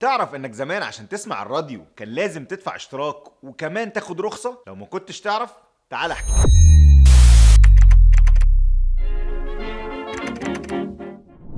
تعرف انك زمان عشان تسمع الراديو كان لازم تدفع اشتراك وكمان تاخد رخصة؟ لو ما كنتش تعرف تعال احكي.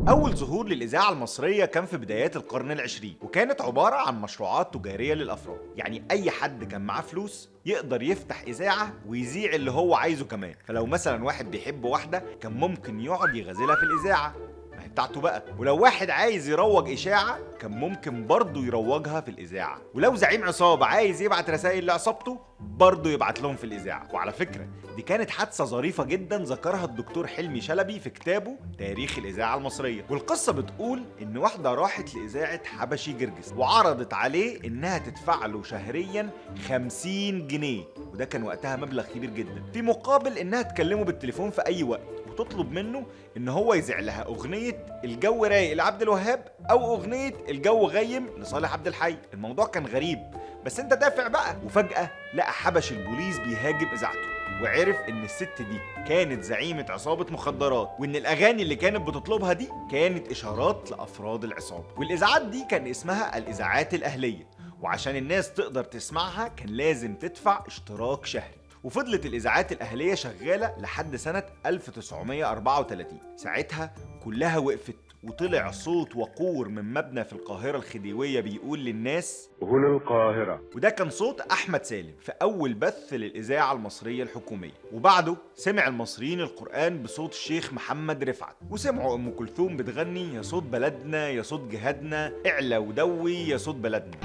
أول ظهور للإذاعة المصرية كان في بدايات القرن العشرين، وكانت عبارة عن مشروعات تجارية للأفراد. يعني أي حد كان معاه فلوس يقدر يفتح إذاعة ويذيع اللي هو عايزه كمان. فلو مثلا واحد بيحب واحدة كان ممكن يقعد يغازلها في الإذاعة، ما هي بتاعته بقى. ولو واحد عايز يروج إشاعة كان ممكن برضه يروجها في الإذاعة. ولو زعيم عصابة عايز يبعت رسائل لعصابته برضه يبعت لهم في الإذاعة. وعلى فكرة دي كانت حادثة ظريفة جدا ذكرها الدكتور حلمي شلبي في كتابه تاريخ الإذاعة المصرية. والقصة بتقول إن واحدة راحت لإذاعة حبشي جرجس وعرضت عليه إنها تدفع له شهريا 50 جنيه، وده كان وقتها مبلغ كبير جدا، في مقابل إنها تكلمه بالتليفون في أي وقت وتطلب منه إن هو يذيع لها أغنية الجو رايق لعبد الوهاب أو أغنية الجو غيم لصالح عبد الحي. الموضوع كان غريب، بس أنت دافع بقى. وفجأة لقى حبش البوليس بيهاجم إذاعته، وعرف إن الست دي كانت زعيمة عصابة مخدرات، وإن الأغاني اللي كانت بتطلبها دي كانت إشارات لأفراد العصابة. والإذاعات دي كان اسمها الإذاعات الأهلية، وعشان الناس تقدر تسمعها كان لازم تدفع اشتراك شهري. وفضلت الإذاعات الأهلية شغالة لحد سنة 1934. ساعتها كلها وقفت، وطلع صوت وقور من مبنى في القاهرة الخديوية بيقول للناس هنا القاهرة. وده كان صوت أحمد سالم في أول بث للإذاعة المصرية الحكومية. وبعده سمع المصريين القرآن بصوت الشيخ محمد رفعت، وسمعوا أم كلثوم بتغني يا صوت بلدنا يا صوت جهادنا اعلى ودوي يا صوت بلدنا.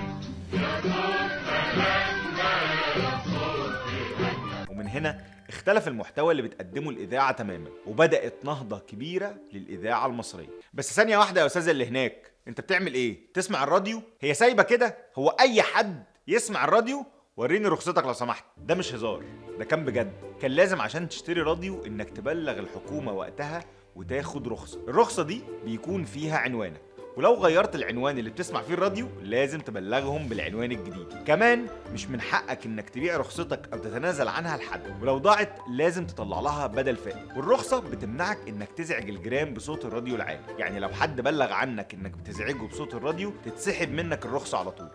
ومن هنا اختلف المحتوى اللي بتقدمه الإذاعة تماما، وبدأت نهضة كبيرة للإذاعة المصرية. بس ثانية واحدة يا أستاذ اللي هناك، أنت بتعمل إيه؟ تسمع الراديو؟ هي سايبة كده؟ هو أي حد يسمع الراديو؟ وريني رخصتك لو سمحت. ده مش هزار، ده كان بجد. كان لازم عشان تشتري راديو إنك تبلغ الحكومة وقتها وتاخد رخصة. الرخصة دي بيكون فيها عنوانك، ولو غيرت العنوان اللي بتسمع فيه الراديو لازم تبلغهم بالعنوان الجديد. كمان مش من حقك انك تبيع رخصتك او تتنازل عنها لحد، ولو ضاعت لازم تطلع لها بدل فائت. والرخصة بتمنعك انك تزعج الجيران بصوت الراديو العالي، يعني لو حد بلغ عنك انك بتزعجه بصوت الراديو تتسحب منك الرخصة على طول.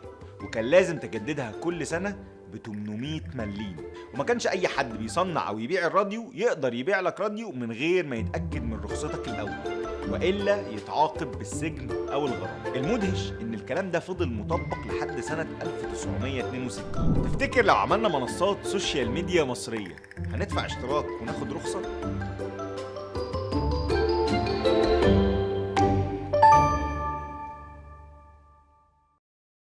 وكان لازم تجددها كل سنة ب 800 مليم. وما كانش اي حد بيصنع او يبيع الراديو يقدر يبيع لك راديو من غير ما يتأكد من رخصتك الاول، والا يتعاقب بالسجن او الغرامه. المدهش ان الكلام ده فضل مطبق لحد سنه 1962. تفتكر لو عملنا منصات social media مصريه هندفع اشتراك وناخد رخصه؟